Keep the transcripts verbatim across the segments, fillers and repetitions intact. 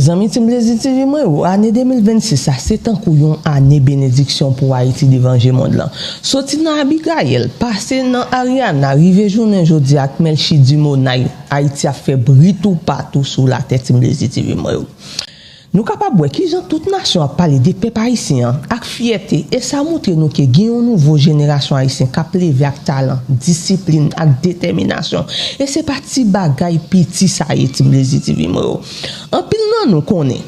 Zanmi Team Plezi T V mwen yo, ane de mil vennsis sa se tankou yon ane benediksyon pou Ayiti devan je mond lan. Soti nan Abigail, pase nan Ariana, rive jounen jodi ak Melchie Dumonay, Ayiti ap fè bri toupatou sou latè Team Plezi T V mwen yo. Nou kapab wè kijan tout nasyon ap pale de pèp ayisyen an ak fyète, e sa montre nou ke gen yon nouvo jenerasyon ayisyen k ap leve ak talan, disiplin ak detèminasyon. E se pa ti bagay piti sa ye, Team Plezi T V mwen yo. Anpil nan nou konnen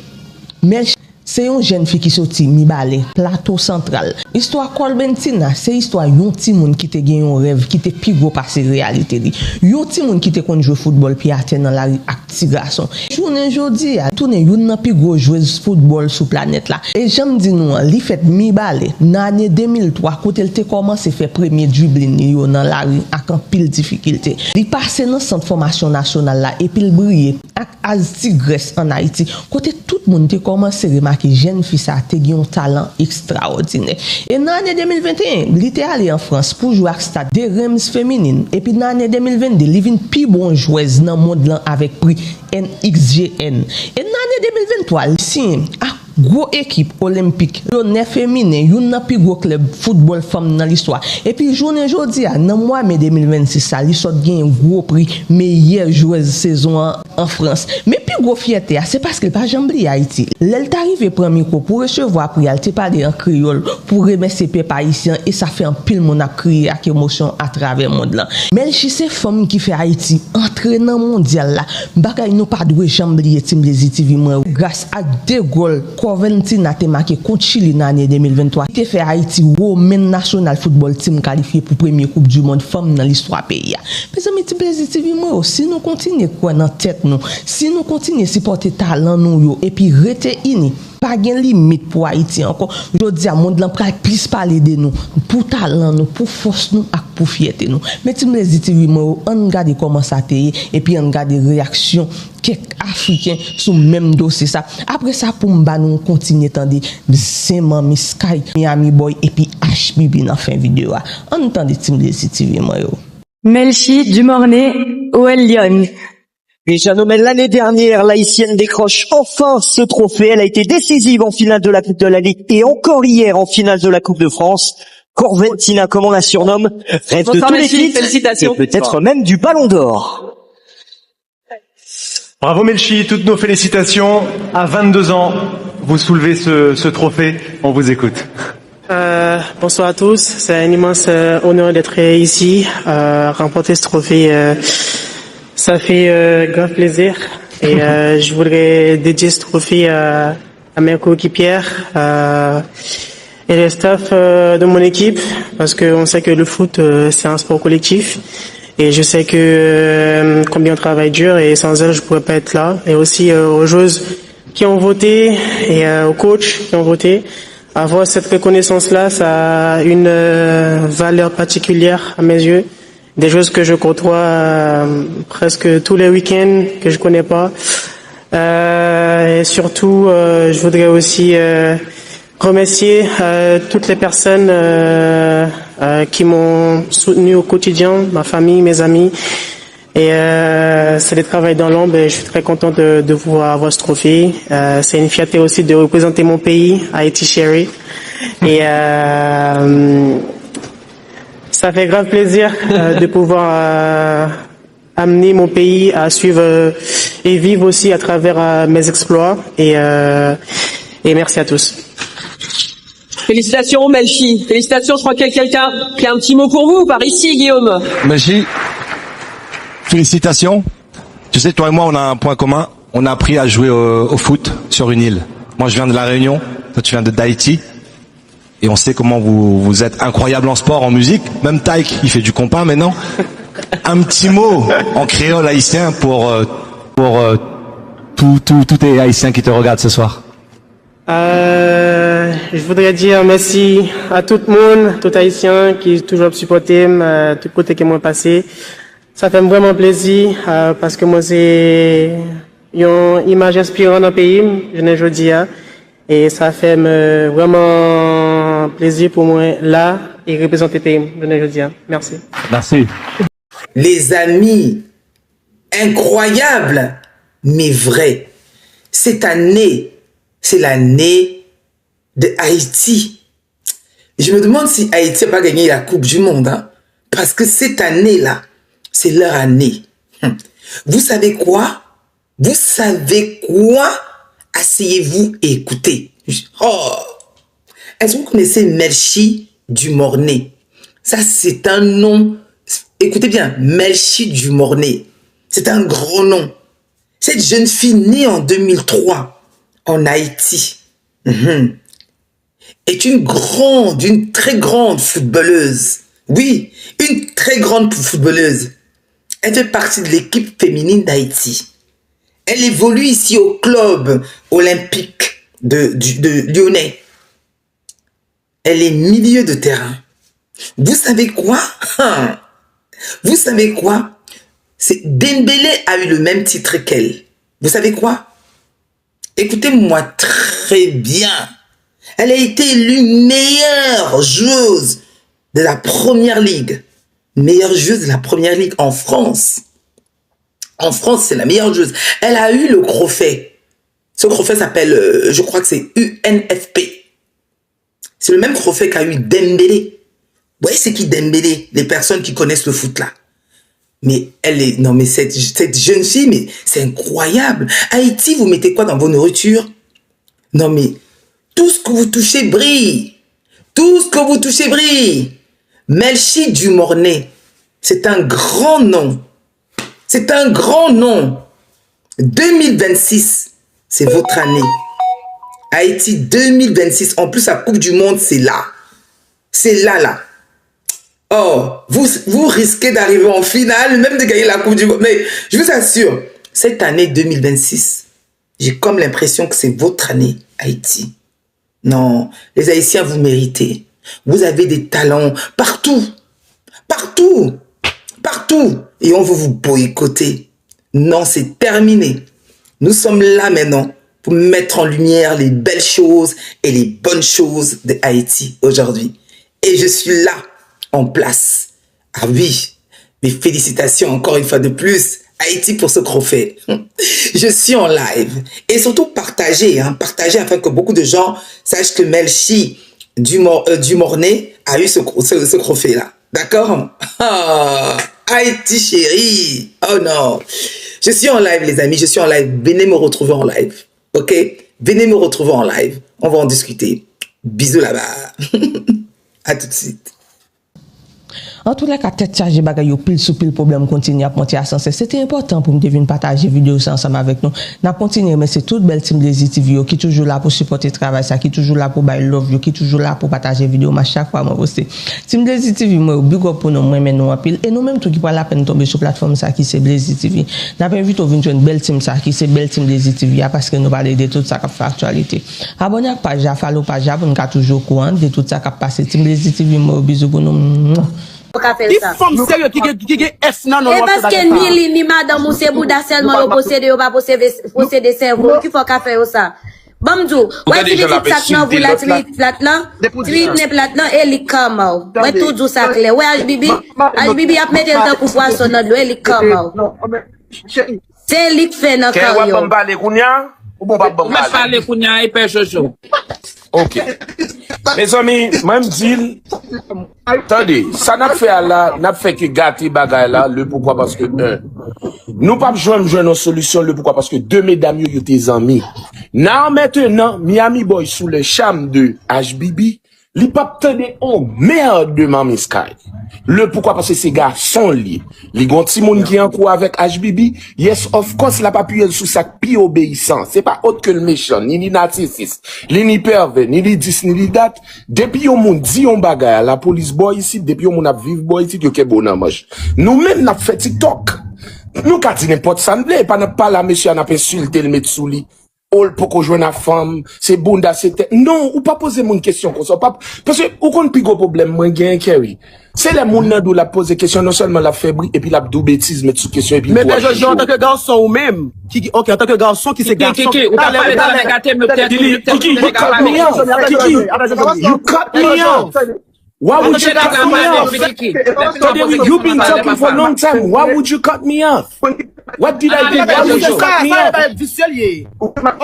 Melchie se yon jèn fi ki soti Mibalè, Plato Santral. Istwa Corventina se istwa yon timoun ki te gen yon rèv ki te pi gwo pase reyalite li. Yon timoun ki te konn jwe foutbòl pye atè nan lari ak ti gason. Jounen jodi a, li tounen youn nan pi gwo jwez foutbòl sou planèt la. E jan m di nou an, li fèt Mibalè nan ane de mil twa, kote l te kòmanse fè premye driblin li yo nan lari ak anpil difikilte. Li pase nan sant fòmasyon nasyonal la epi l briye ak Az Tigrès ann Ayiti, kote tout moun te kòmanse remake jèn fi sa a te gen yon talan ekstraòdinè. E nan ane de mil venteyen, li te ale an Frans pou jwe ak Stade de Reims feminin, epi nan ane de mil vennde, li vin pi bon jwèz nan mond lan avèk pri N X G N. E nan ane de mil venntwa, li siyen ak gwo ekip Olympique Lyonnais feminen, youn nan pi gwo klèb foutbòl fanm nan listwa. Epi jounen jodi a, nan mwa me de mil vennsis sa, li sot genyen gwo pri meyè jwèz sezon an an Frans. Men pi gwo fyète a, se paske l pa janm bliye Ayiti. Lè l ta rive pran mikwo pou resevwa pri a, l te pale an kreyòl pou remèsye pèp ayisyen an, e sa fè anpil moun ap kriye ak emosyon atravè mond lan. Melchie se fanm ki fè Ayiti antre nan mondyal la. Bagay nou pa dwe janm bliye, Team Plezi T V mwen yo. Gras ak de gòl Corventina te make kont Chili nan ane de mil venntwa, ki te fè Ayiti womenn nasyonal foutbòl team kalifye pou premye koup di mond fanm nan listwa peyi a. Mezanmi, Team Plezi T V mwen yo, si nou kontinye kwè nan tèt nou, si nou kontinye sipòte talan nou yo epi rete ini, pa gen limit pou Ayiti ankò. Jodi a, mond lan pral plis pale de nou, pou talan nou, pou fòs nou ak pou fyète nou. Men Team Plezi T V mwen yo, ann gade kòman sa te ye, epi ann gade reyaksyon kèk Afriken sou menm dosye sa. Apre sa, pou m ba nou kontinye tande Zen Manmi, Sky, Miami Boy epi H B B nan fen videyo a. Ann tande Team Plezi T V mwen yo. Melchie Dumornay, O L Lyon. Déjà nommée l'année dernière, l'Haïtienne décroche enfin ce trophée. Elle a été décisive en finale de la Coupe de la Ligue et encore hier en finale de la Coupe de France. Corventina, comme on la surnomme, rêve de tous les titres et peut-être même du Ballon d'Or. Bravo Melchie, toutes nos félicitations. À vingt-deux ans, vous soulevez ce, ce trophée. On vous écoute. Euh, bonsoir à tous. C'est un immense euh, honneur d'être ici, euh, remporter ce trophée. Euh, ça fait euh, grave plaisir. Et euh, je voudrais dédier ce trophée à, à mes coéquipières euh, et le staff euh, de mon équipe, parce qu'on sait que le foot, euh, c'est un sport collectif. Et je sais que euh, combien on travaille dur, et sans elles, je pourrais pas être là. Et aussi euh, aux joueuses qui ont voté et euh, aux coachs qui ont voté. Avoir cette reconnaissance-là, ça a une euh, valeur particulière à mes yeux. Des joueuses que je côtoie euh, presque tous les week-ends, que je connais pas. Euh, et surtout, euh, je voudrais aussi euh, remercier euh, toutes les personnes euh, euh, qui m'ont soutenu au quotidien, ma famille, mes amis. Et euh, c'est des travail dans l'ombre et je suis très content de, de pouvoir avoir ce trophée. Euh, c'est une fierté aussi de représenter mon pays, Haïti Chérie. Et euh, ça fait grave plaisir euh, de pouvoir euh, amener mon pays à suivre euh, et vivre aussi à travers euh, mes exploits. Et, euh, et merci à tous. Félicitations, Melchie. Félicitations, je crois qu'il y a quelqu'un qui a un petit mot pour vous, par ici, Guillaume. Melchie, félicitations. Tu sais, toi et moi, on a un point commun. On a appris à jouer au, au foot sur une île. Moi, je viens de La Réunion, toi, tu viens de d'Haïti. Et on sait comment vous, vous êtes incroyable en sport, en musique. Même Tyke, il fait du compas maintenant. Un petit mot en créole haïtien pour, euh, pour euh, tous tous- tous les Haïtiens qui te regardent ce soir. Euh, je voudrais dire merci à tout le monde, tout Haïtien qui toujours supporté m, euh, tout côté que moi passé. Ça fait vraiment plaisir euh, parce que moi c'est une image inspirante dans le pays, je ne dis hein. Et ça fait euh, vraiment plaisir pour moi là et représenter le pays, je ne dis hein. Merci. Merci. Mezanmi, enkwayab, men vrè. Cette année, c'est l'année de Haïti. Je me demande si Haïti va pas gagner la Coupe du Monde, hein, parce que cette année-là, c'est leur année. Hmm. Vous savez quoi? Vous savez quoi? Asseyez-vous et écoutez. Oh! Est-ce que vous connaissez Melchie Dumornay? Ça, c'est un nom. Écoutez bien, Melchie Dumornay. C'est un grand nom. Cette jeune fille née en deux mille trois en Haïti, mhm, est une grande, une très grande footballeuse. Oui, une très grande footballeuse. Elle fait partie de l'équipe féminine d'Haïti. Elle évolue ici au club olympique de, du- de lyonnais. Elle est milieu de terrain. Vous savez quoi? Hein. Vous savez quoi? C'est Dembélé a eu le même titre qu'elle. Vous savez quoi? Écoutez-moi très bien. Elle a été élue meilleure joueuse de la première ligue. Meilleure joueuse de la première ligue en France. En France, c'est la meilleure joueuse. Elle a eu le trophée. Ce trophée s'appelle, euh, je crois que c'est U N F P. C'est le même trophée qu'a eu Dembélé. Vous voyez, c'est qui Dembélé? Les personnes qui connaissent le foot là. Mais elle est, non, mais cette, cette jeune fille, mais c'est incroyable. Haïti, vous mettez quoi dans vos nourritures? Non, mais tout ce que vous touchez brille. Tout ce que vous touchez brille. Melchie Dumornay, c'est un grand nom. C'est un grand nom. Deux mille vingt-six, c'est votre année. Haïti deux mille vingt-six. En plus, la Coupe du Monde, c'est là. C'est là, là. Oh, vous, vous risquez d'arriver en finale, même de gagner la Coupe du Monde. Mais je vous assure, cette année deux mille vingt-six, j'ai comme l'impression que c'est votre année, Haïti. Non, les Haïtiens, vous méritez. Vous avez des talents partout. Partout. Partout. Et on veut vous boycotter. Non, c'est terminé. Nous sommes là maintenant pour mettre en lumière les belles choses et les bonnes choses de Haïti aujourd'hui. Et je suis là, en place. Ah oui, mes félicitations encore une fois de plus, Haïti, pour ce trophée. Je suis en live. Et surtout, partagez, hein, partagez afin que beaucoup de gens sachent que Melchie Dumor- euh, Dumornay a eu ce, ce- ce trophée-là. D'accord? Ah, Haïti chérie. Oh non. Je suis en live, les amis. Je suis en live. Venez me retrouver en live. OK? Venez me retrouver en live. On va en discuter. Bisous là-bas. À tout de suite. Antoulèka, tèt chaje, bagay yo pil sou pil, pwoblèm kontinye ap monte a san sès. Se te enpòtan pou m te vin pataje videyo sa ansanm avèk nou. N ap kontinye remèsye tout bèl Team Blazy T V yo ki toujou la pou sipòte travay sa, ki toujou la pou bay love yo, ki toujou la pou pataje videyo m a chak fwa mwen poste. Team Blazy T V, mwen yo, big up pou nou, mwen renmen nou anpil. E nou menm tou ki pran lapèn tonbe sou platfòm sa ki se Blazy T V, n ap envite w vin jwenn bèl team sa ki se bèl Team Blazy T V a, paske nou pale de tout sa k ap fè aktyalite. Abòne ak paj la, follow paj la pou n ka toujou okouran de tout sa k ap pase. Team Blazy T V, mwen yo, bizou pou nou. Mwah. Ou ka fè sa. Ki fanm serye ki gen ki gen S nan non l w ap fè bagay sa a? E paske ni li ni madanm ou se bouda sèlman yo posede, yo pa posede posede sèvo. Ki fè w ka fè yo sa? Ban m di w, wè ti pitit sa k nan vou la, ti pitit plat lan, ti pitit nen plat lan, e li k kama w. Mwen tou di w sa klè. Wè H B B, H B B ap mete l tankou pwason nan dlo, e li k kama w. Se li k fè nan kè w. Kè w ap ban m pale kounye a? Ou bon, w p ap ban m pale? Ou mèt pale kounye a, epè Jojo. Ok. Mezanmi, mwen m di l, tande, sa n ap fè a la, n ap fè ke gate bagay la, le poukwa paske, en, nou p ap janm jwenn yon solisyon, le poukwa paske de medam yo, yo te zanmi. Nan mentenan, Miami Boy sou le cham de H B B, li p ap tande on mèd de Manmi Sky. Le poukwa paske se gason l ye. Li gon timoun ki an kou avèk H B B. Yes, of course, l ap apiye l sou sa k pi obeyisan. Se pa ot ke l mechan, ni li nasisis, li ni pèvè, ni li dis, ni li dat. Depi yon moun di yon bagay a lapolis bò isit, depi yon moun ap viv bò isit, yo kenbe w nan manch. Nou menm, n ap fè TikTok. Nou ka di nenpòt sa n vle, e pa n ap pale a mesye a, n ap ensilte l, met sou li. O, l poko jwenn a fanm, se bounda, se tèt. Non, ou pa poze moun kesyon konsa. Ou pa, paske ou konn pi gwo pwoblèm mwen gen, Kerry. Se lè moun nan di w l ap poze kesyon, non sèlman l ap fè bri, epi l ap di w betiz, met sou kesyon, epi l tou ap jije w. Men Pè Jojo, antanke gason ou menm, ki, ki, ok, antanke gason ki se gason. Kiki, ou ka fè talè gate m, tèt ou, tèt ou, you cut me off. Kiki, you cut me off. Kiki, you cut me off. Why would you cut me off? Tande, you've been talking for a long time. Why would you cut me off? What did I do? Why would you cut me off?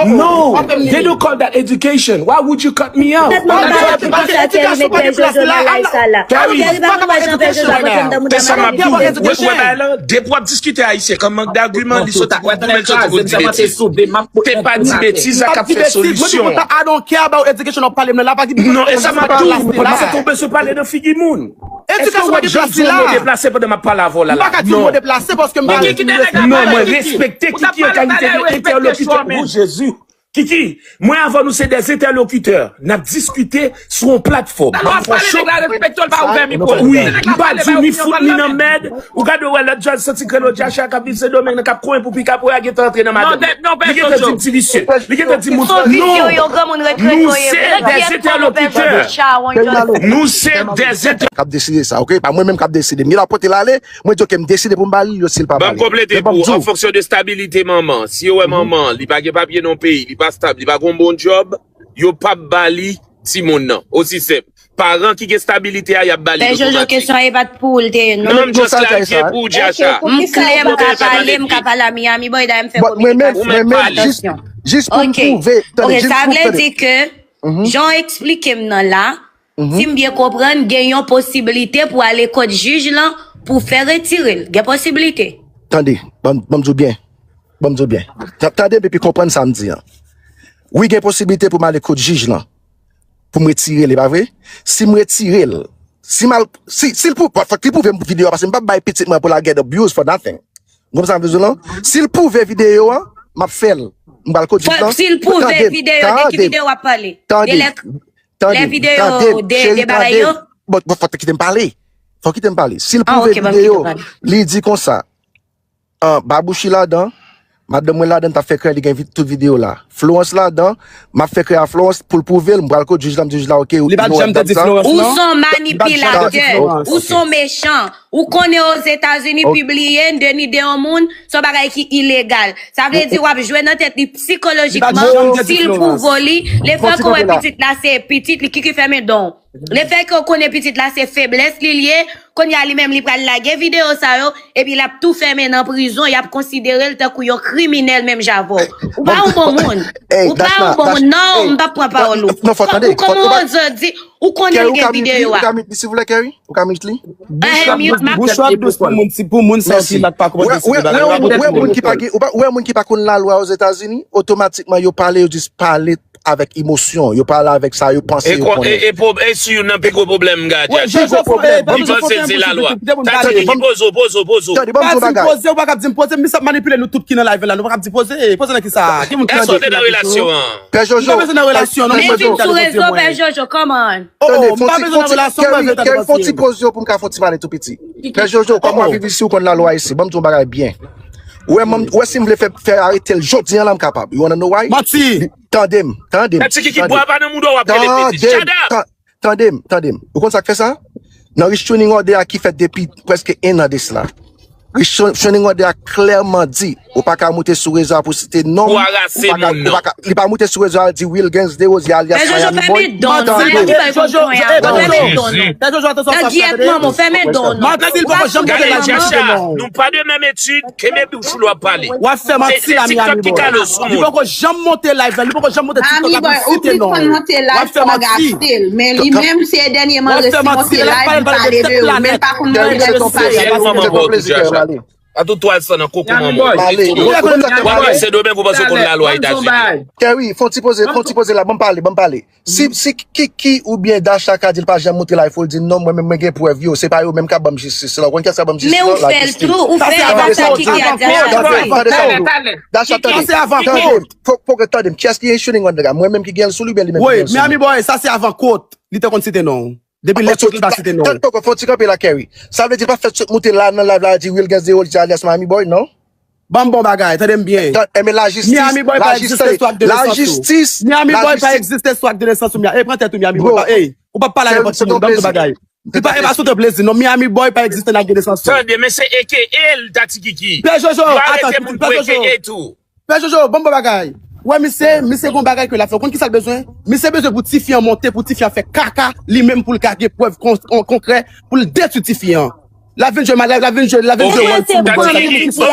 No, they don't call that education. Why would you cut me off? Mwen pa wè poukisa Kerry met Pè Jojo nan live sa la. Kerry, Kerry pa konn wè jan Pè Jojo ap antre anndan mouda madanm misye. Ou wè bagay lan, depi w ap diskite ayisyen, kòm mank dagiman, li soti pou goumen, li soti pou di betiz. Se pa di betiz la k ap fè solisyon. I don't care about education w ap pale m nan la, pa gen. Non, e sa m ap di w. La se tonbe sou pale nan figi moun. Èske w wè jan m di yon mo deplase pandan m ap pale avè w la la? M pa ka di yon mo deplase paske m pa. Non, mwen respekte Kiki an kalite de entèlokitè. O Jezi! Kiki, mwen avè nou se de entèlokitè. N ap diskite sou yon platfòm. Wi, m pa di ni fout ni nan mèd. Ou gade wè lòt Jazz santi krelo Jacha k ap viv Sendomeng nan k ap konyen pou pika pou a gentan antre nan madanm. Li gentan di m ti visye. Li gentan di moun non. Nou se de entèlokitè. Nou se de entèlokitè. K ap deside sa, oke? Pa mwen menm k ap deside. M gen dwa pote l ale, mwen di oke, m deside pou m ba li l, yo si l pa ba li. Ban m konplete pou ou, an fonksyon de stabilite manman. Si yo wè manman, li pa gen papye nan peyi, li pa stab, li pa gen yon bon djòb, yo p ap ba li timoun nan. Osi senp. Paran ki gen stabilite a, y ap ba li. Pè Jojo, kesyon an e pa t pou ou l te ye, non. Non, m just klarifye pou ou, Jacha. M klè, m ka pale, m ka pale a Miami Boy, dayè m fè kominikasyon. Mwen menm, jis pou m pwouve, tande, jis pou m pwouve. Sa vle di ke, jan w eksplike m nan la, si m byen konprann, gen yon posiblite pou ale kot jij lan pou fè retire l. Gen posiblite. Tande, ban m di w byen. Ban m di w byen. Tande m epi konprann sa m di an. Wi, gen posiblite pou m ale kot jij lan. Pou m retire l, e pa vre? Si m retire l, si m al, si, si l pou, fòk li pwouve m videyo a, paske m p ap bay pitit mwen pou l al get abuse for nothing. Ou konprann sa m vle di w lan? Si l pwouve videyo a, m ap fè l. M pral kot jij lan. Si l pwouve videyo, de ki videyo w ap pale? Tande, tande, tande, cheri, tande. Bon, bon, fòk kite m pale. Fòk kite m pale. Si l pwouve videyo, li di konsa, Babouchi ladan, madanm mwen ladan, t ap fè krè, li gen tout videyo la. Florence ladan, m ap fè krè a Florence pou l pwouve l, m pral kot jij la, m di jij la, oke, ou janm te di Florence, non? Ou s on manipilatè, ou s on mechan, ou konnen Ozetazini pibliye denide yon moun, s on bagay ki ilegal. Sa vle di w ap jwe nan tèt li sikolojikman, si l pwouve w li, lefètke w wè pitit la se pitit li, Kiki fèmen don. Lefètke w konnen pitit la se feblès li l ye, kounye a li menm li pral lage videyo sa yo, epi l ap tou fèmen nan prizon, y ap konsidere l tankou yon kriminèl menm jan avè w. Ou pa yon bon moun. Ou pa yon bon moun. Non, m p ap pran pawòl ou. Ou kòman w oze di, ou konnen l gen videyo a. Ou ka mute li, silvouplè, Kerry? Ou ka mute li? Bouch w ap dous pou moun, si pou moun sa ki la k pa konprann. Ou wè moun ki pa gen, ou wè moun ki pa konn lalwa Ozetazini, otomatikman yo pale, yo jis pale avèk emosyon, yo pale avèk sa yo panse, yo konnen. E, e, e si youn nan pi gwo pwoblèm m gen ak Jacha, li panse l se lalwa. Tande, ki poze w, poze w, poze w. Tande, ban m di w yon bagay. Poze, ou pa ka di m poze, misye ap manipile nou tout ki nan live la, nou pa ka di poze, poze nan kisa? Ki moun ki... Èske w te nan relasyon an? Pè Jojo, m pa bezwen nan relasyon, non, m pa bezwen nan relasyon, m pa bezwen nan relasyon. Tande, fon ti, fon ti, Kerry, fon ti poze w pou m ka fon ti pale tou piti. Pè Jojo, kòm w ap viv isi, ou konn lalwa isi, ban m di w yon bagay byen. Ou wè, ou wè si m vle fè, fè arete l jodi a la, m kapab. You wanna know why? Manti! Tande m, tande m. Tande m, tande m. Ou konn sa k fè sa? Nan restraining order a ki fèt depi prèske en an de sila. Restraining order a klèman di, ou pa ka moute sou rezo a pou site non m, ou pa ka, ou pa ka, li pa moute sou rezo a, al di Wilgens Desrosiers alyas Miami Boy. Tande. Nan giyèt manman w, fèmen don w non. Manti, li poko janm moute live la. Nou pa de menm etid, kenbe bouch ou lè w ap pale. W ap fè manti la, Miami Boy. Li poko janm monte live la, li poko janm monte TikTok la pou site non. W ap fè manti. Men li menm se dènyèman resi monte live, li pale de ou, men li pa konn monte live pou pale de ou. A tout twa san nan koko manman w. Ou panse Sendomeng ou panse w konn lalwa Etazini. Kerry, fon ti poze, fon ti poze la, ban m pale, ban m pale. Si, si Kiki oubyen Dacha ka di l pa janm monte live pou l di non, mwen menm mwen gen prèv yo, se pa yo menm k ap ban m jistis. Se la ou konn kiyès k ap ban m jistis lan? Lajistis. Sa se avan kot, sa se avan kot. Dacha, tande, tande, fòk, fòk tande m. Kiyès ki restraining order a? Mwen menm ki gen l sou li oubyen li menm ki gen l sou li? Miami Boy, sa se avan kot. Li te konn site non w. Depi lè kot li pa site non w. Fon ti kanpe la, Kerry. Sa vle di l pa fèt sot monte la nan live la di Wilgens Desrosiers alyas Miami Boy, non? Ban m bon bagay, tande m byen. Enben lajistis, Miami Boy pa egziste sou ak de nesans ou. Lajistis, Miami Boy pa egziste sou ak de nesans ou. E pran tèt ou, Miami Boy. Ey, ou p ap pale a nenpòt ki moun, ban m yon bagay. Li pa, e pa sou te plezi non, Miami Boy pa egziste nan ak de nesans ou. Tande, men se eke el, Tati Kiki. Pè Jojo, atann, Pè Jojo. Pè Jojo, ban m bon bagay. Wè misye, misye gon bagay ke l ap fè. Ou konn kisa l bezwen? Misye bezwen pou tifi an monte, pou tifi an fè kaka, li menm pou l ka gen prèv kon- kon- konkrè, pou l detwi tifi an. L ap vin jwe, l ap vin jwe, l ap vin jwe wòl sou moun sa.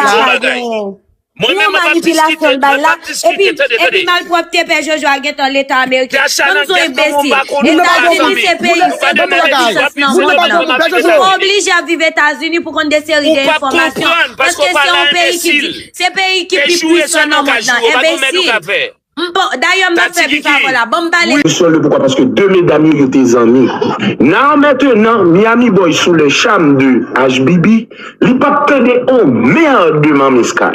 Mwen menm mwen pa ap diskite, mwen pa ap diskite, tande, tande. Epi malpwòpte pè Jojo a gentan Leta ameriken. Banm zo enbesil. Etazini se peyi ki gen plis pwisans nan mond lan. Ou oblije ap viv Etazini pou konn de seri de enfòmasyon. Paske se yon peyi ki di, se peyi ki pi pwisan nan mond lan. Enbesil. Dayè m pa fè pi favò la. Banm pale. Kesyon le poukwa, paske de medam yo, yo te zanmi. Nan mentenan, Miami Boy sou le cham de H B B, li p ap tande on mèd de Manmi Sky.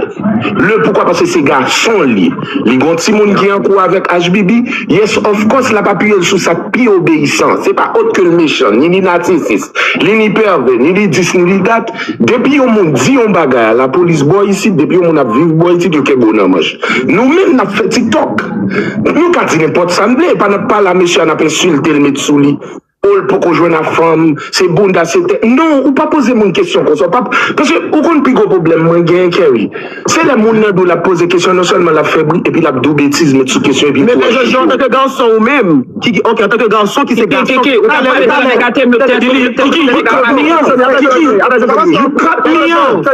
Le poukwa, paske se gason li. Li gon timoun ki an kou avèk H B B. Yes, of course, l ap apiye l sou sa k pi obeyisan. Se pa ot ke l mechan, ni li nasisis, ni li pèvè, ni li dis, ni li dat. Depi yon moun di yon bagay a lapolis bò isit, depi yon moun ap viv bò isit, yo kenbe w nan manch. Nou menm n ap fè TikTok. Nou ka di nenpòt sa n vle, e pa n ap pale a mesye a, n ap ensilte l, met sou li. O, l poko jwenn a fanm, se bounda, se tè. Non, ou pa poze moun kesyon konsa. Ou pa, paske ou konn pi gwo pwoblèm mwen genyen, Kerry. Se lè moun nan di w l ap poze kesyon, non sèlman l ap fè bri, epi l ap di w betiz, met sou kesyon, epi l twò chich. Men Jojo, antanke gason ou menm, ki, ki, ok, antanke gason ki se gason, ou pa lè, ou pa lè gate m, yo te, yo te, yo te, you cut me off. Kiki, you cut me off.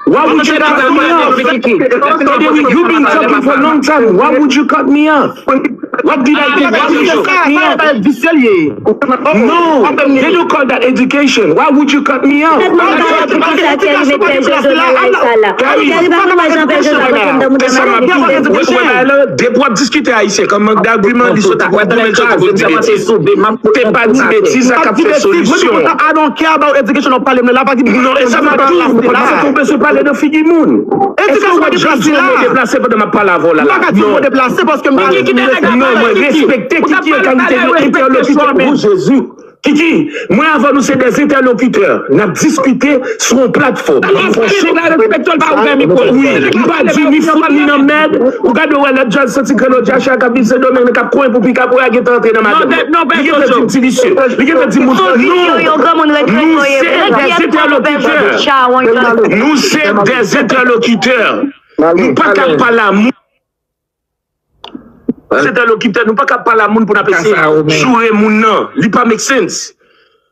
Why would you cut me off? Tande wi, you been talking for a long time. Why would you cut me off? What did I do? Why would you cut me off? No, they don't call that education. Why would you cut me off? Depi w ap diskite ayisyen, kòman dagiman li sot ak yon domèn sot pou di betiz. Se pa di betiz la k ap fè solisyon. I don't care about education, w ap pale m la, pa di non, e sa m ap di w, paske ou bezwen pale nan figi moun. Èske w ap jwenn yon mo deplase pandan m ap pale avè w la? Non, mwen respekte Kiki an kalite de entèlokitè. O Jezi! Kiki, mwen avè nou se de entèlokitè. N ap diskite sou yon platfòm. Wi, m pa di ni fout ni nan mèd. Ou gade wè lòt jwè santi grenn lòt jwè a k ap viv Sendomeng nan k ap kouri pou pika pou a gentan antre nan madanm. Li gentan di m ti visye. Li gentan di moun non. Nou se de entèlokitè. Nou se de entèlokitè. Nou pa ka pale a moun. Entèlokitè, nou pa ka pale a moun pou n ap eseye joure moun nan. Li pa make sense.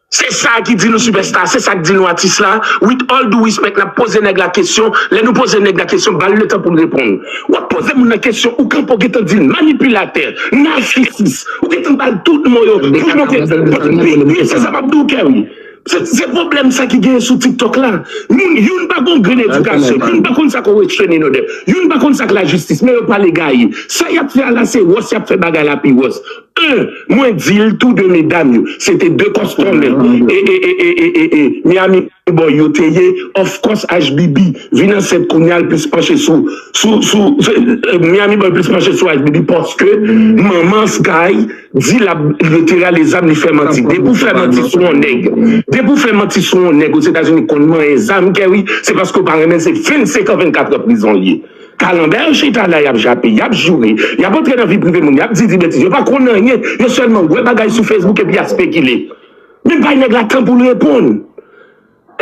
Se sa ki di nou sipèsta, se sa ki di nou atis la. With all due respect, n ap poze nèg la kesyon. Lè nou poze nèg la kesyon, ba l letan pou l reponn. W ap poze moun nan kesyon, ou kanpe w gentan di l manipilatè, nasisis. Ou gentan ba l tout mo yo. Pou l monte, wi, se sa m ap di w, Kerry. Se, se pwoblèm sa ki genyen sou TikTok la. Moun, youn pa gon grenn edikasyon, youn pa konn sa k yon restraining order, youn pa konn sa k lajistis, men yo pale gaye. Sa y ap fè a la, se wòs y ap fè bagay la pi wòs. En, mwen di l tou de medam yo, se te de kòstòmè e, e, e, e, e, e, e Miami Boy yo te ye. Of course, H B B vin ansent kounye a, l plis panche sou, sou, sou, sou, eh, Miami Boy plis panche sou H B B paske manman Sky di l ap, li te rale zam, li fè manti. Depi w fè manti sou yon nèg, depi w fè manti sou yon nèg Ozetazini k konn manyen zam, Kerry, se paske w pa renmen, se vennsenk an, vennkat an prizon l ye. Kalanbè yo chita la, y ap jape, y ap joure, y ap antre nan vi prive moun, y ap di, di betiz. Yo pa konn anyen, yo sèlman wè bagay sou Facebook epi y ap spekile. Men bay nèg la tan pou l reponn.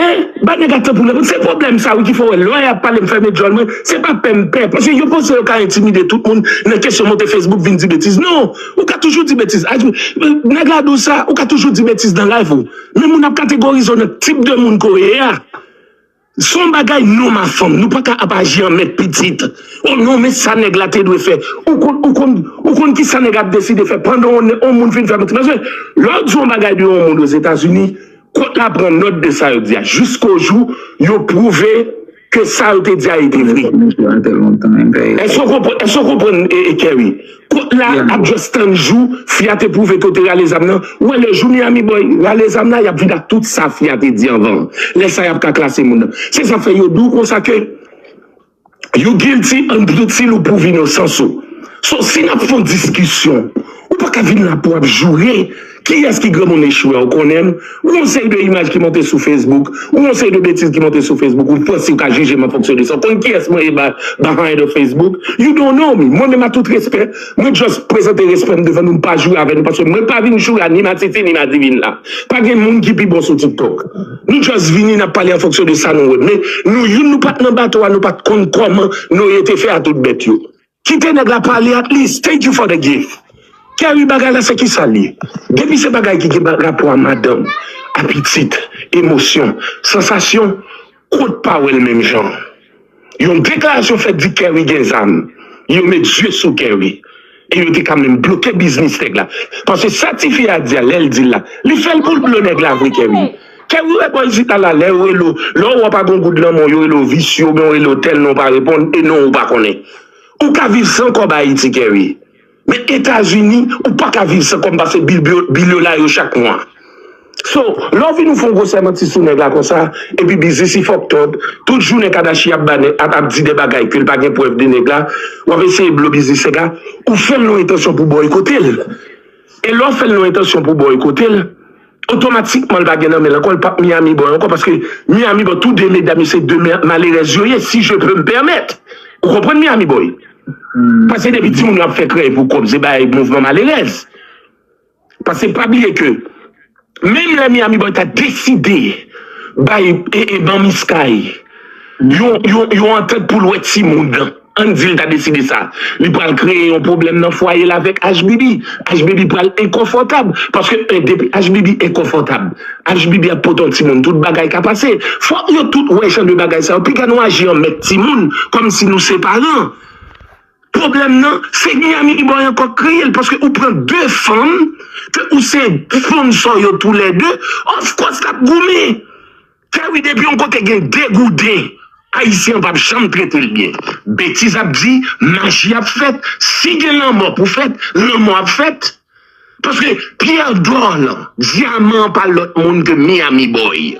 En, bay nèg la tan pou l reponn. Se pwoblèm sa wi ki fè w wè lè y ap pale m fèmen djòl mwen, se pa pè m pè. Paske yo panse yo ka entimide tout moun nan kesyon monte Facebook vin di betiz. Non, ou ka toujou di betiz. Nèg la di w sa, ou ka toujou di betiz nan live ou. Men moun ap kategorize w nan tip de moun ke w ye a. Se yon bagay nonm a fanm, nou pa ka ap aji an mèt pitit. O non, men sa nèg la te dwe fè. Ou konn, ou konn, ou konn kisa nèg ap deside fè pandan yon, yon moun fin fè manti. Paske lè w di yon bagay de yon moun Ozetazini, kot la pran nòt de sa yo di a, jiskojou yo pwouve ke sa yo te di a, e te vre. Èske w konprann, èske w konprann, e, e, Kerry? Kot la ap just tann jou fi a te pwouve ke w te rale zam nan. Ou wè lè jou Miami Boy rale zam nan, y ap vin ak tout sa fi a te di anvan. Lè sa y ap ka klase moun nan. Se sa fè yo di w konsa ke you guilty until ou pwouve inosans ou. So, si n ap fè yon diskisyon, ou pa ka vin la pou w ap joure. Kiyès ki granmoun echwe a, ou konnen m? Ou yon seri de imaj ki monte sou Facebook, ou yon seri de betiz ki monte sou Facebook, ou panse ou ka jije m an fonksyon de sa. Ou konn kiyès mwen ye ba-, behind of Facebook? You don't know me. Mwen menm, a tout respè, mwen just prezante respè m devan nou, m pa joure avè nou, paske mwen pa vin joure a ni Matiti ni Madivin la. Pa gen moun ki pi bon sou TikTok. Nou just vini, n ap pale an fonksyon de sa nou wè. Men nou youn, nou pa t nan bato a, nou pa t konn kòman Noye te fè a tout bèt yo. Kite nèg la pale at least. Thank you for the gift. Kerry, bagay la se kisa l ye? Depi se bagay ki gen ba- rapò a madanm, a pitit, emosyon, sansasyon, kot pa wè l menm jan. Yon deklarasyon fèt di Kerry gen zam. Yo met zye sou Kerry. E yo te ka menm bloke biznis nèg la. Paske sa tifi a di a, lè l di l la, li fè l pou l blo nèg la vre, Kerry. Kerry, wè bò isit la, la, lè yo rele w, lè w wè w pa gen goud nan men w, yo rele w visye oubyen yo rele w tèl non, w pa reponn, e non, ou pa konnen. Ou ka viv san kòb Ayiti, Kerry. Men Etazini, ou pa ka viv san kòb pase bil, bil, bil yo la yo chak mwa. So, lè w vin ou fè yon gwosè manti sou nèg la konsa, epi biznis li fucked up, tout jounen Kadashi ap ba nèg, ap, ap di de bagay ke l pa gen prèv de nèg la, w ap eseye blo biznis nèg la, ou fè l nan entansyon pou bòykote l. E lè w fè l nan entansyon pou bòykote l, otomatikman l pa gen nan men l ankò, l p ap Miami Boy ankò, paske Miami Boy, tou de medam yo se de ma- malerèz yo ye, si je peux me permettre. Ou konprann Miami Boy? Paske depi timoun yo ap fè krèy pou kòb, se bay mouvman malerèz. Paske pa bliye ke menm lè Miami Boy ta deside bay e, e Banmi Sky yon, yon, yon antant pou l wè timoun nan, ann di l ta deside sa, li pral kreye yon pwoblèm nan fwaye l avèk H B B. H B B pral enkonfòtab. Paske, en, depi H B B enkonfòtab, H B B ap pote yon timoun, tout bagay ka pase. Fòk yo tout wè jan de bagay sa yo. Piga nou aji an mèt timoun, kòmsi nou se paran. Pwoblèm nan, se Miami Boy ankò k kreye l, paske ou pran de fanm, ke ou se sponsò yo toulède, of course l ap goumen. Kerry, depi yon kote gen degouden, Ayisyen an p ap janm trete l byen. Betiz ap di, maji ap fèt, si gen lanmò pou fèt, lanmò ap fèt. Paske pyè dò lan, dyaman an pa lòt moun ke Miami Boy.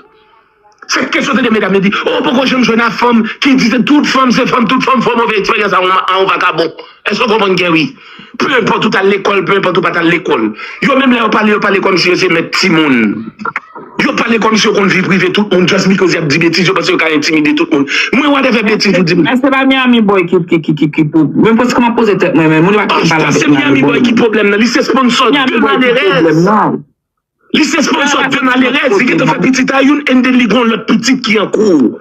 Se kesyon tande medam yo di, oh, poko janm jwenn a fanm ki di se tout fanm, se fanm, tout fanm fè move eksperyans a yon, a yon vakabon. Èske w konprann, Kerry? Peu importe ou t al lekòl, peu importe ou pa t al lekòl. Yo menm lè yo pale, yo pale kòmsi yo se mèt timoun. Yo pale kòmsi yo konn vi prive tout moun, just because y ap di betiz, yo panse yo ka entimide tout moun. Mwen, whatever betiz ou di m. Èske pa Miami Boy ki, ki, ki, ki, ki pou, mwen prèske m ap poze tèt mwen, men moun yo pa ki pale avèk Miami Boy. Miami Boy ki pwoblèm nan, li se sponsò de malerèz. Li se sponsò de malerèz, li gentan fè pitit a youn, and then li gon lòt pitit ki an kou.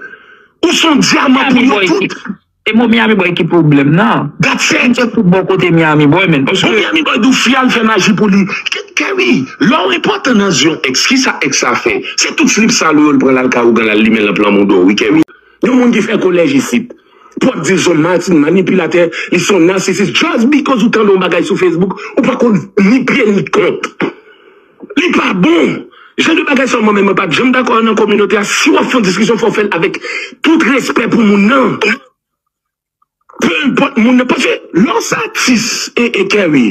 Ou se yon dyaman pou yo tout. E mo Miami Boy ki pwoblèm nan. That's it. Se tout bò kote Miami Boy, men. Bon, Miami Boy di w fi a al fè maji pou li. Ke- Kerry, lè w enpòtan nan zye yon ex, kisa ex sa fè? Se tout slip sal ou yo l pran l al kay ougan l al limen lanp lanmou do, wi, Kerry. Yon moun ki fè kolèj isit. Pou ap di l se yon mati-, manipilatè, li se yon nasisis. Just because ou tande yon bagay sou Facebook, ou pa konn ni pye ni kont. Li pa bon. Jan de bagay sa yo, mwen menm, mwen pa t janm dakò nan kominote a. Si w ap fè yon diskisyon, fò w fè l avèk tout respè pou moun nan. Peu importe moun nan. Paske lè w se atis e, e Kerry,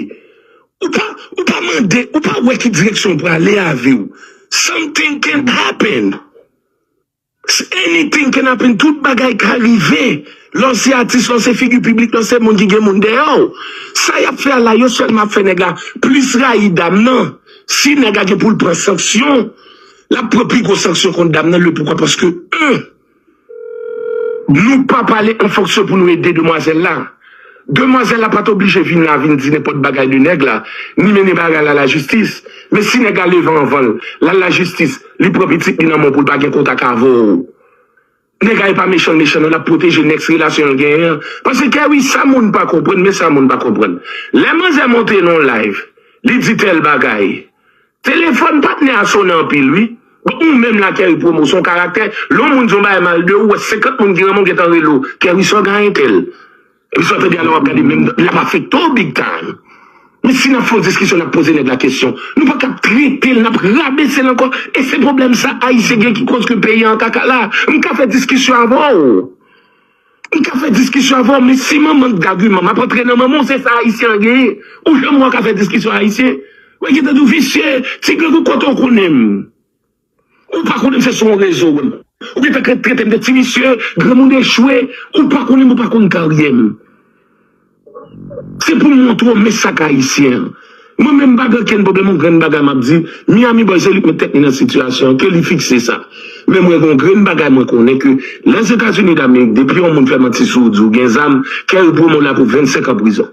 ou pa, ou pa mande, ou pa wè ki direksyon w prale a vi w. Something can happen. Anything can happen. Tout bagay ka rive. Lè w se atis, lè w se figi piblik, lè w se moun ki gen moun dèyè w. Sa y ap fè a la, yo sèlman ap fè nèg la plis rayi dam nan. Si nèg la gen pou l pran sanksyon, l ap pran pi gwo sanksyon kont dam nan. Le poukwa? Paske, en, nou pa pale an fonksyon pou nou ede demwazèl la. Demwazèl la pa t oblije vin la, vin di nenpòt bagay de nèg la, ni mennen bagay la lajistis. Men si nèg la leve anvan l, l al lajistis, li pran pitit li nan men w pou l pa gen kontak avè w. Nèg la e pa mechan l mechan non, l ap pwoteje next relasyon l genyen an. Paske Kerry, sa moun pa konprann, men sa moun pa konprann. Lè manzè monte nan yon live, li di tèl bagay, telefòn patnè a sonnen anpil, wi. Bon, ou menm la, Kerry Promo, se yon karaktè. Lè yon moun di yon bagay mal de ou, wè senkant moun ki renmen w gentan rele w. Kerry, sa w genyen tèl. Epi sa w tande a la w ap gade menm, l ap afekte w big time. Men si n ap fè yon diskisyon, n ap poze nèg la kesyon. Nou pa ka ap trete l, n ap rabese l ankò. E se pwoblèm sa Ayisyen gen ki koz ke peyi a an kaka la. M ka fè diskisyon avè w. M ka fè diskisyon avè w, men si manman k dagiman, m ap antre nan manman w, se sa Ayisyen an genyen. Ou janm wè w ka fè diskisyon Ayisyen. Wè ki te di w visye, ti grangou kote w konnen m. Ou pa konnen m se sou yon rezo w wè m. Ou gentan trete m de ti visye, granmoun echwe, ou pa konnen m, ou pa konn karyè m. Se pou m montre w men sa k ayisyen an. Mwen menm m pa gen okenn pwoblèm, yon grenn bagay m ap di, Miami Boy se li k met tèt li nan sitiyasyon an, ke li fikse sa. Men mwen gen yon grenn bagay mwen konnen ke Lèzetazini Damerik, depi yon moun fè manti sou ou, di w gen zam, Kerry Promo la pou vennsenk an prizon.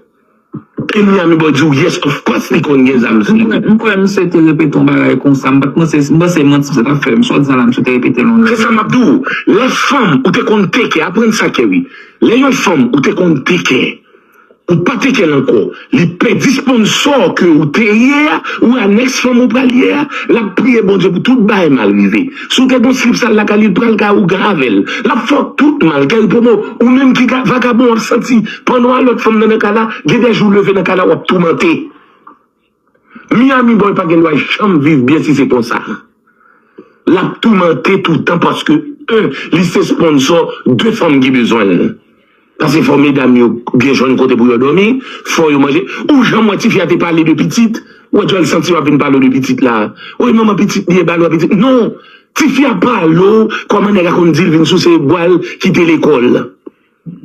E Miami Boy di w, yes, of course, li konn gen zam sou li. M kwè, m kwè misye te repete yon bagay konsa. M pa t panse, m panse manti misye t ap fè. M sot di sa la, misye te repete l yon lè. Se sa m ap di w. Lè fanm, ou te konn teke, aprann sa, Kerry. Lè yon fanm, ou te konn teke, Ou pa teke l ankò. Li pèdi sponsò ke ou te ye a, ou anèks fanm ou pral ye a, l ap priye Bondye pou tout bagay mal rive. Si w te gon slip sal lakay li, l pral kay ou gen avè l. L ap fè w tout mal. Gary Promo, ou menm ki vagabon, w ap santi pandan w a lòt fanm nan nan kay la, gen de jou w leve nan kay la, w ap toumante. Miami Boy pa gen dwa janm viv byen si se konsa. L ap toumante toutan paske, en, li se sponsò de fanm ki bezwen l. Paske fò medam yo byen jwenn kote pou yo dòmi, fò yo manje. Ou janm wè tifi a te pale de pitit? Ou wè djòl santi w ap vin pale w de pitit la. Wi, manman pitit li ye, ba l wè pitit. Non! Tifi a pale w kòman nèg la konn di l vin souse bwa l kite lekòl.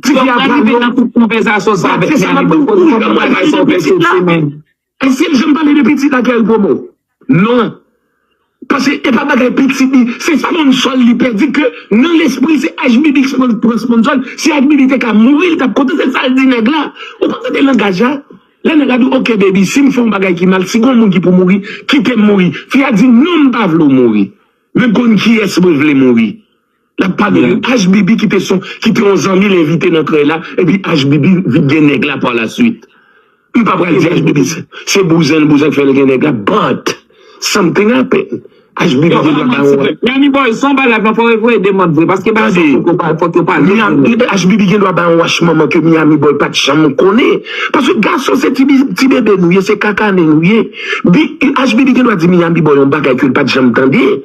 Tifi a pale w. Nan tout konvèsasyon sa avèk Miami Boy, ou janm wè pale de pitit la? Èske l janm pale de pitit la, Gary Promo? Non. Paske e pa bagay pitit li, se sponsò l li pèdi ke nan lespri l se H B B ki pran sponsò l. Si H B B te ka mouri, li t ap kontan, se sa l di nèg la. Ou pa tande langaj la? Lè nèg la di w, "Ok, baby, si m fè yon bagay ki mal, si gon moun ki pou mouri, kite m mouri." Fi a di, "Non, m pa vle w mouri. Men konn kiyès mwen vle mouri." L ap pale de H B B ki te son, ki te yon zanmi l envite nan krèy la, epi H B B vin gen nèg la pa la swit. M pa pral di H B B se, se bouzen l, bouzen k fè l gen nèg la, but something happen. H B B gen dwa ba yon. Miami Boy, se yon bagay la, fò yo voye demann vre, paske bagay sa fòk yo pa, fòk yo pale. Miami, H B B gen dwa ba yon wach manman ke Miami Boy pa t janm konnen. Paske gason se ti, ti bebe nou ye, se kaka nen nou ye. Bi-, H B B gen dwa di Miami Boy yon bagay ke l pa t janm tande.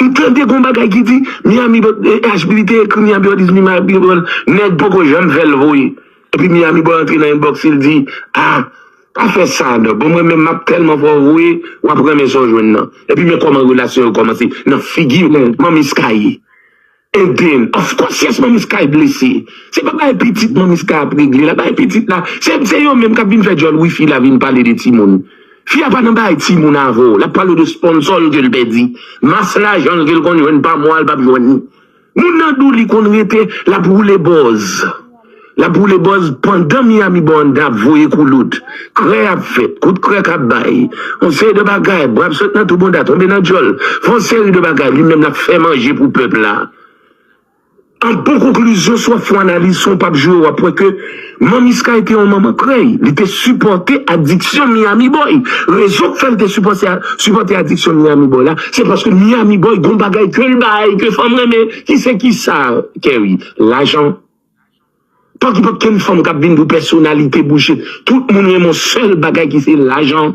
M tande gon bagay ki di, Miami, eh, H B B te ekri Miami Boy, di Miami Boy, nèg poko janm fè l voye. Epi Miami Boy antre nan inbox li, l di, "Ah, pa fè sa, non. Bon, mwen menm, m ap tèlman fè w voye, w ap renmen sa w jwenn nan." Epi men kòman relasyon yo kòmanse nan figi Manmi Sky. And then, of course, yes, Manmi Sky blese. Se pa bay pitit Manmi Sky ap regle la. Bay pitit la, se, se yo menm k ap vin fè djòl wifi la vin pale de timoun. Fi a pa nan bay timoun avè w. L ap pale de sponsò l ke l pèdi. Mas lajan l ke l konn jwenn pa mwa, l p ap jwenn li. Moun nan di w li konn rete, l ap woule bòz. L ap woule bòz pandan Miami Boy anndan ap voye koulout. Krè ap fèt, kout krè k ap bay. Yon seri de bagay, bwa ap sot nan tou bonda, tonbe nan djòl. Fè yon seri de bagay, li menm l ap fè manje pou pèp la. An bon konklizyon, si w ap fè yon analiz, si w p ap joure, w ap wè ke Manmi Sky te yon manman krèy. Li te sipòte adiksyon Miami Boy. Rezon k fè l te sipòte, sipòte adiksyon Miami Boy la, se paske Miami Boy gon bagay ke l bay, ke fanm renmen. Ki se ki sa, Kerry? Lajan. Pa gen okenn fanm k ap vin pou pèsonalite bouche. Tout moun renmen yon sèl bagay ki se lajan.